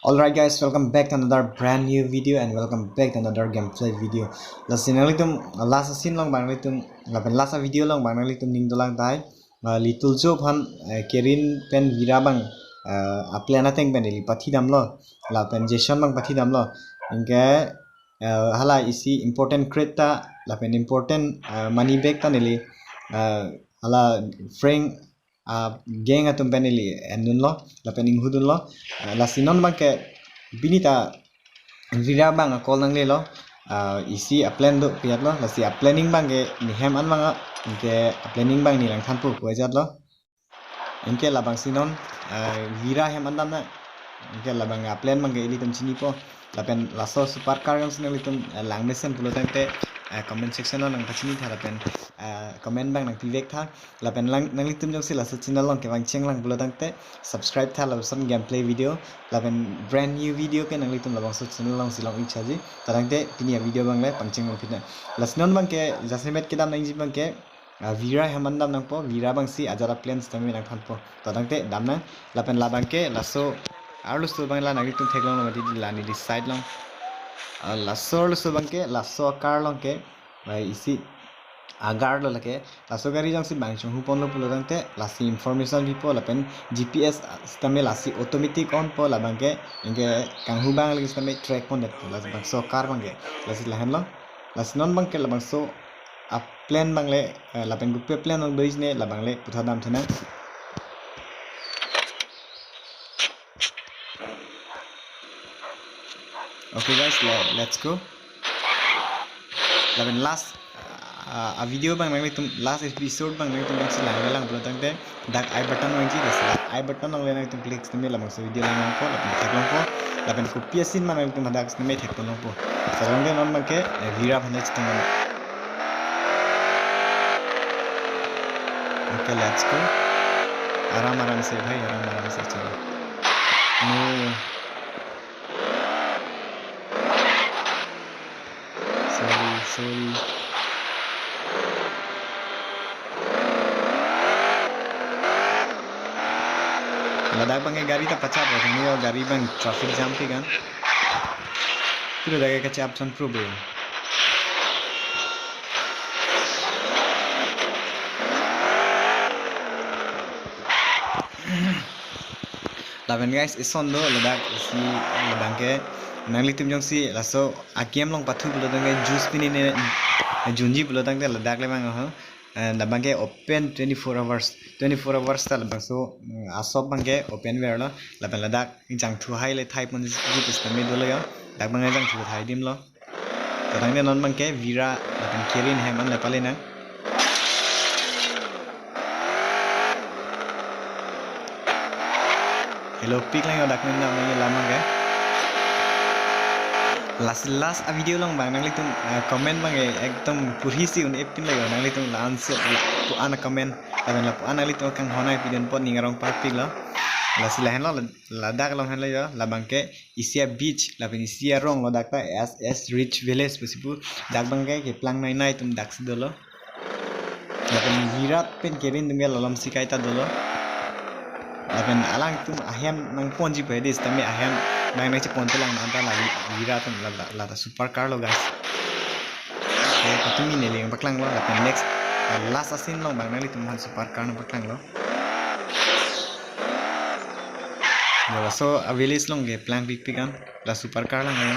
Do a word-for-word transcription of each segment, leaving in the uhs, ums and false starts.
Alright guys, welcome back to another brand new video and welcome back to another gameplay video. Lasi nanglitum last scene along bang nanglitum, lapen last video along bang nanglitum ning dolang tahai. Uh, Little Joe aphan, uh, Karen pen Vera bang, uh, a-plane ateng pen ili pathi damlo. Lapen Jason bang pathi damlo. Anke, uh, hala isi important crate ta, lapen important, uh, money bag ta neli, uh, hala Frank, uh, gang atum pen ili endunlo, lapen inghudunlo. Uh, lasi non bangke pini ta Vera bang a-call nanglelo. Uh, isi a-plane do pi-at lo, lasi a-planning bangke ne hem an bang a, anke a-planning bang ne langthanpo pu ajat lo. Anke labangsi non, uh, Vera hem an damnang. Anke labang a-plane bangke ilitum chinipo. Lapen laso supercar jongsi nanglitum, uh, langmesen pulo tangte, uh, comment section along nangpachini tha lapen, uh, comment bang nangpivek tha. Lapen lang, nanglitum jongsi laso channel along kevang chenglang pulo tangte subscribe tha lapuson gameplay video. Lapen brand new video ke nanglitum labangso channel alongsi long-ik chaji. Ta tangte pini a-video bang le pangcheng longpinang. Lasi non bangke jasemet kedam nangji bangke, uh, Vera hem an damnangpo, Vera bangsi ajat a-plane sitame nangthanpo. Ta tangte damnang. Lapen labangke laso arloso bang la nanglitum theklonglo mati la neli side along. Uh, laso arloso bangke laso car along ke, uh, isi a-guard lo lake. Laso gari jongsi bang chonghu ponlo pulo tangte lasi information pipo lapen G P S sitame lasi automatic on po labangke, anke kanghu bang lagi sitame track pondetpo labangso car bangke. Lasi lahenlo. Lasi non bangke labangso a-plane bang le, uh, lapen kopi a-plane along doji ne labang le puthot damthenang. Okay guys, le-, let's go. Lapen last, uh, a-video bang nanglitum, last episode bang nanglitum bangsi langlang pulo tangte dak I button nangji, lasi dak I button nangle nanglitum click sitame labangso video langlangpo, lapen theklongpo, lapen kopi a-scene ma nanglitum hadak sitame thekponlongpo. Sarang ke non bangke, eh, Vera aphan chetong. Okay, let's go. Aram aram se bhai, aram aram se chalo. No. Sorry, sorry. Ladak bangke gari ta pachap, ini yo gari bang traffic jam pi kan. Pura dak kachap chon pro be. Lapen guys, ison do ladak isi labangke nanglitum jongsi laso a-game along pathu pulo tangte juice pini ne junji pulo tangte ladak le bang ho. Eh, labangke open twenty-four hours, twenty-four hours ta labangso, mm, a-shop bangke open verlo. Lapen ladak jangthu hai le thai ponji pu sitame dolo yo. Dak bangke jangthu thai adim lo. Ta tangte non bangke Vera lapen Karen hem an le palinang. Hello, pik lang yo dak nang nang ye lamang ke. Last, last a-video along bang nanglitum, eh, comment bangke ekdom purhi si un-e pin lo yo nanglitum la-ansi la pu-an a-comment. Lapen lapu-an nanglitum kanghon nangpidun apot ning arong parpik lo. Lasi lahenlo, ladak along henlo yo, labangke isi a-beach lapen isi arong lo dak ta S S Rich Village pusi pu. Dak bangke keplang nai nai atum daksi dolo. Lapen Vera pen Karen atum ke lalom si kaita dolo. Lapen alangtum ahem nangponji pu hedi sitame ahem bang nangchepon telang nang ta la Vera atum la, la, la ta supercar lo guys. Okay, patumi neli nangpaklanglo lapen next, uh, last a-scene along bang nanglitum aphan supercar nangpaklanglo. Ya, laso a-village along keplang pikpik an, la supercar lang ya.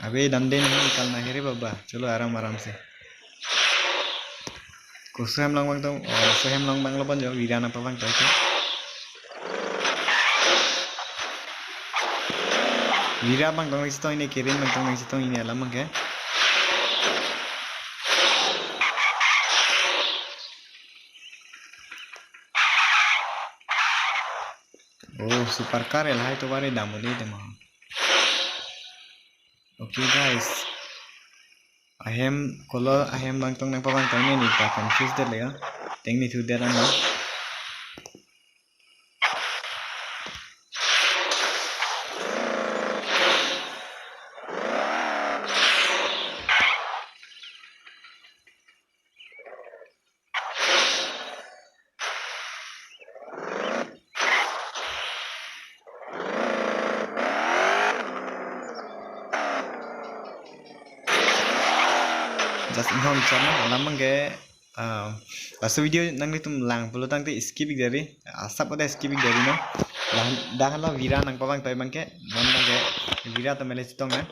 Abe damde nahi, nikal nahi re baba. Chalo aram aram se. Koso hem along bang tong, oh, koso hem along bang lo pon jo, Vera nangpavang tong ke. Vera bang tong nangchetong ini, Karen bang tong nangchetong ini alam bangke. Oh, supercar lahai tovar dam uli dema. Okay guys. Ahem kolo ahem bang tong nangpavang tong ne, ne ta confuse det lega. Teng ne thu det ano. Inghong channel, alam abangke, ah, laso video nanglitum lang pulo tangte skip ik deri, asap pada skip ik deri no. Dak hala Vira nangpavang toi abangke, non abangke Vira atum le chetong na.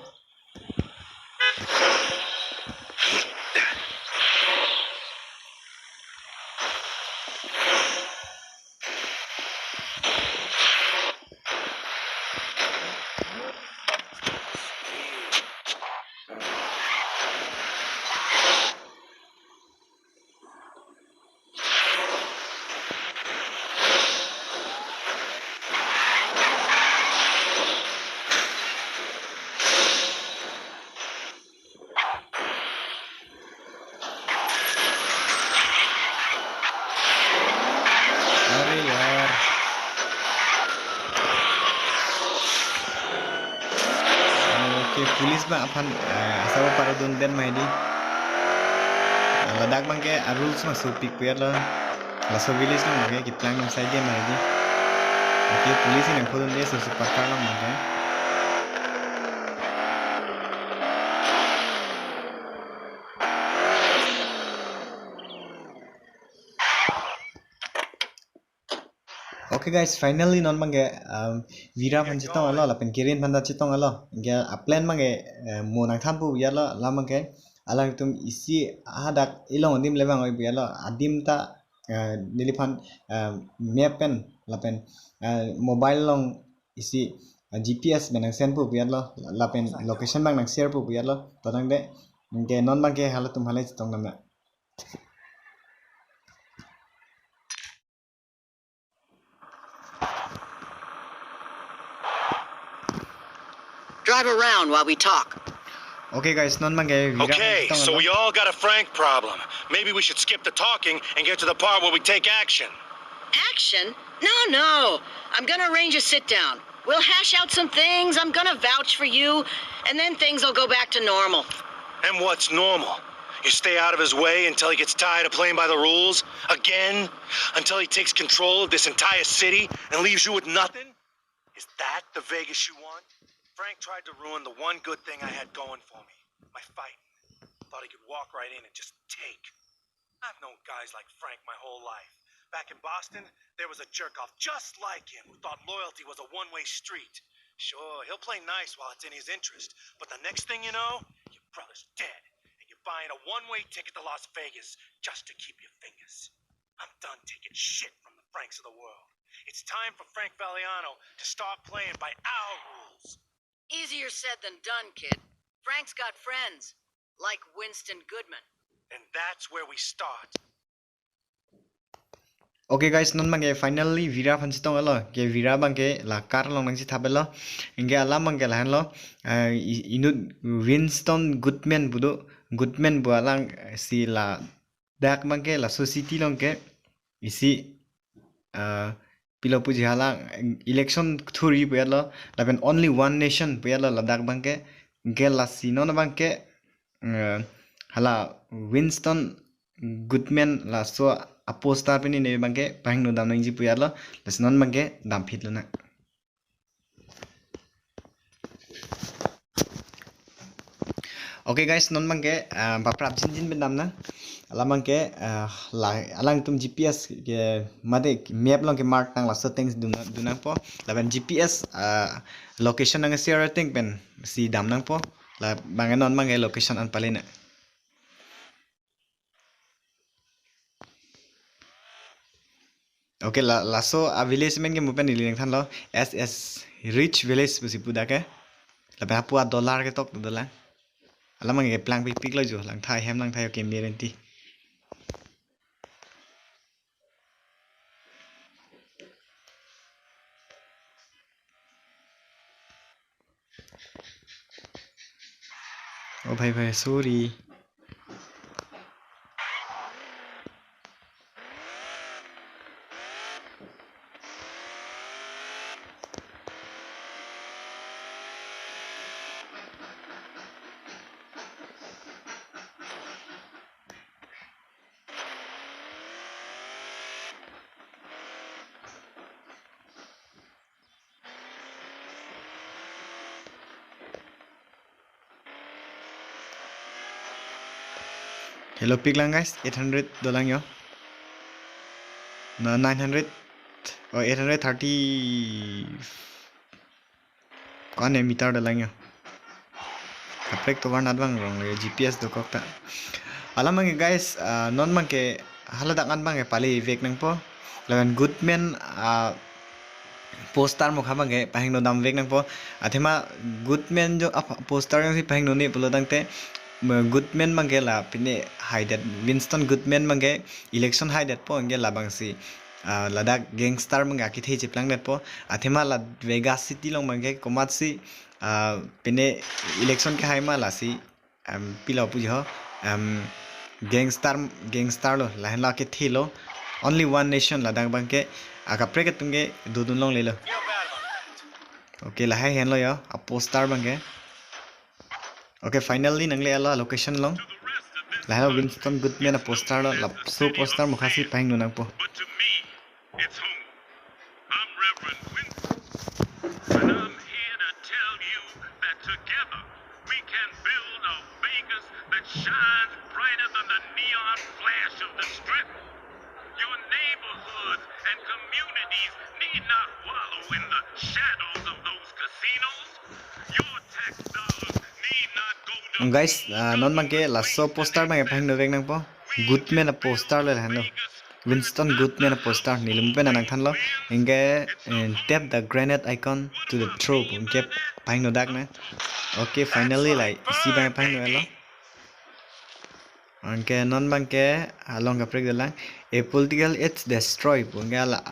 Are yaar. Okay, police abang aphan, eh, asap parodun den ma hedi. Ladak abangke a rules ma sopik pu ya lo. Laso village along abangke keplang nang side ma hedi. Okay, police nangphodunde, so super car along abangke. Okay guys, finally non abangke, um, Vira aphan chetong alo, lapen Kirin aphan ta chetong alo. Anke a plan abangke, eh, mo nangthan pu ya lo, alam abangke alangtum isi hadak ilong adim le vang oi pu ya lo, adim ta, eh, neliphan, eh, map pen lapen, eh, mobile along isi, eh, G P S pen nang send pu pu ya lo, lapen location abang nang share pu pu ya lo. To tangte, anke non abangke halatum halai chetong dam na. Drive around while we talk. Okay guys, non abangke Vira aphan chetong alo. Okay, so we all got a Frank problem. Maybe we should skip the talking and get to the part where we take action. Action? No, no. I'm gonna arrange a sit down. We'll hash out some things. I'm gonna vouch for you, and then things will go back to normal. And what's normal? You stay out of his way until he gets tired of playing by the rules? Again? Until he takes control of this entire city and leaves you with nothing? Is that the Vegas you want? Frank tried to ruin the one good thing I had going for me, my fighting. Thought he could walk right in and just take. I've known guys like Frank my whole life. Back in Boston, there was a jerk off just like him who thought loyalty was a one-way street. Sure, he'll play nice while it's in his interest, but the next thing you know, your brother's dead, and you're buying a one-way ticket to Las Vegas just to keep your fingers. I'm done taking shit from the Franks of the world. It's time for Frank Valiano to start playing by our rules. Easier said than done, kid. Frank's got friends, like Winston Goodman. And that's where we start. Okay guys, non abangke finally Vira aphan chetong alo. Ke Vira abangke la car along nangchethap alo. Anke alam abangke lahenlo. Eh, i-, inut Winston Goodman pu do. Goodman pu alang, eh, si ladak abangke laso city along ke isi, eh, pilo puji hala election thuri pu ya lo, lapen only one nation pu ya lo ladak abangke. Anke lasi non abangke, eh, hala Winston Goodman laso a poster pini ne abangke pahingno dam nangji pu ya lo, lasi non abangke dam phit lo na. Okay guys, non abangke, ah, baprap jinjin pen dam na. Alam abangke, ah, la, alangtum G P S ke mate map along ke mark nang laso things dun, dun nangpo. Lapen G P S, ah, location nang share thing pen si dam nangpo. Labang non abangke location an pale na. Okay, la, laso a village amen ke mo pen neli nangthanlo, S S Rich Village pusi pu dak ke. Lapen hapu a dollar ketok dolang. Alam abangke plang pikpik lo jo, langthai hem langthai, okay, merenti. Oh bhai bhai, sorry. Hello, pik lang guys, eight hundred dolang yo. Na nine hundred, oh, eight hundred thirty. Ko-an meter dolang yo. Kaprek tovar nat bang rong le G P S dokok ta. Alam bangke guys, ah, non bangke haladak an bangke pali vek nangpo. Lapen Goodman, ah, poster mokha bangke pahingno dam vek nangpo. Athema Goodman jo, ah, poster jongsi pahingno ne pulo tangte, me Goodman bangke la pine haidet, Winston Goodman bangke election haidetpo, anke labangsi, ah, ladak gangster bangke akethe cheplangdetpo. Athema la Vegas City along bangke komatsi, ah, pine election kehai ma lasi, em, pilo puji ho, em, gangster, gangster lo, lahenlo akethe lo. Only one nation ladak bangke, ah, kaprek atum ke dodun longlelo. Okay, lahai henlo yo, a poster bangke. Okay, finally nangle-etlo location along. Lahenlo Winston Goodman a poster lo, laso poster mokha si pahingno nangpo. But to me, it's home. I'm Reverend Winston, and I'm here to tell you that together we can build a Vegas that shines brighter than the neon flash of the Strip. Your neighborhoods and communities need not wallow in the shadows of those casinos. Your tax dollars need not go to Guys, ah, non bangke laso poster bangke pahingno vek nangpo. Goodman a poster le lahenlo. Winston Goodman a poster neli pen nangthanlo. Anke, eh, tap the granite icon to the throw. Anke pahingno dak na. Okay, finally la isi bangke pahingno-etlo. Anke non bangke along kaprek dolang. A political age destroy pu. Anke hala,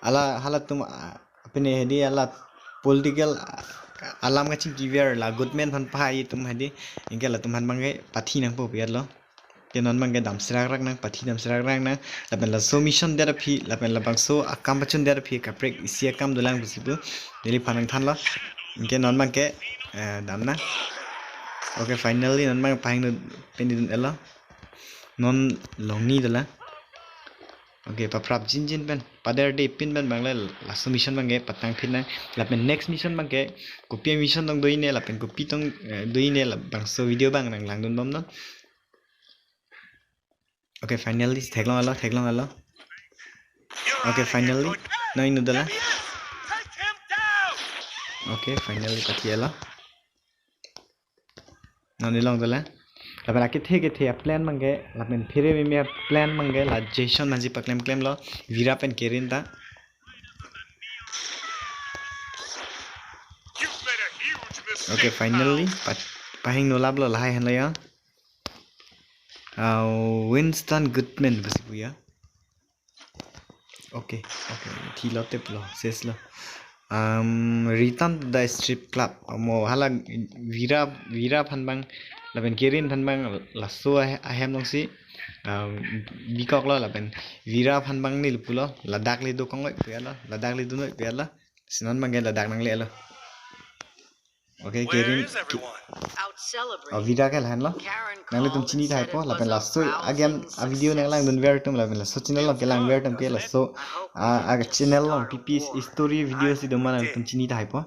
hala, halatum, ah, pine hedi hala political, ah, alam kachingki ver la Goodman aphan pahai atum hedi. Anke latum aphan bangke pathi nangpo pu-etlo. Ke non bangke dam serak rak nang, pathi dam serak rak nang. Lapen laso mission det aphi, lapen labangso akam pachun det aphi kaprek isi akam dolang pusi pu neliphan nangthanlo. Anke non bangke, eh, dam nang. Okay, finally non bangke pahingno pen dun-etlo. Non longni dolang. Okay, paprap jinjin pen, pader de pin pen bangle laso mission bangke patang phin nang. Lapen next mission bangke kopi mission tong do-ine, lapen kopi tong, eh, do-ine, labangso video bang nanglangdun bomnon. Okay, finally theklong-etlo, theklong-etlo. Okay, finally non inut dolang. Okay, finally pathi-etlo. Non ilong dolang. Lapen akethe kethe a plan bangke, lapen phere meme a plan bangke la Jason aphansi paklem klemlo, Vera pen Karen ta. Okay, finally pa-, pahingno laplo, lahai henlo yo. Ah, Winston Goodman pusi pu yo. Okay, okay, thilo teplo, seslo. Um, Return to the Strip Club. Mo hala Vera, Vera aphan bang, lapen Karen aphan bang laso ah-, ahem alongsi, um, bikoklo, lapen Vera aphan bang neli pulo, ladak le dokong noi pu-etlo, ladak le dun noi pu-etlo. Si non bangke ladak nangle-etlo. Okay, Karen, Ki-, oh, Vera ke lahenlo. Nanglitum chini tahai po, lapen laso again a video nanglangdun ver atum, lapen laso channel along kelang ver atum ke laso, ah, a channel along P P history video si doma, nanglitum chini tahai po.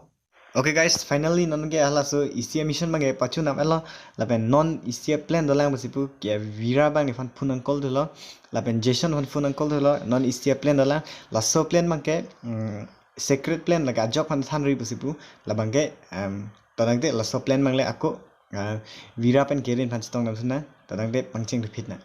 Okay guys, finally non ke halaso isi a mission bangke pachun nam-etlo, lapen non isi a plan dolang pusi pu ke Vera bang nephan phone nang call thulo, lapen Jason nephan phone nang call thulo, non isi a plan dolang, laso plan bangke, mm, secret plan, lake ajok aphan thanri pusi pu, labangke, em, tadangte laso plan bangle ako, ah, Vera pen Karen aphan chetong dam suna, tadangte pangcheng thuphit nang.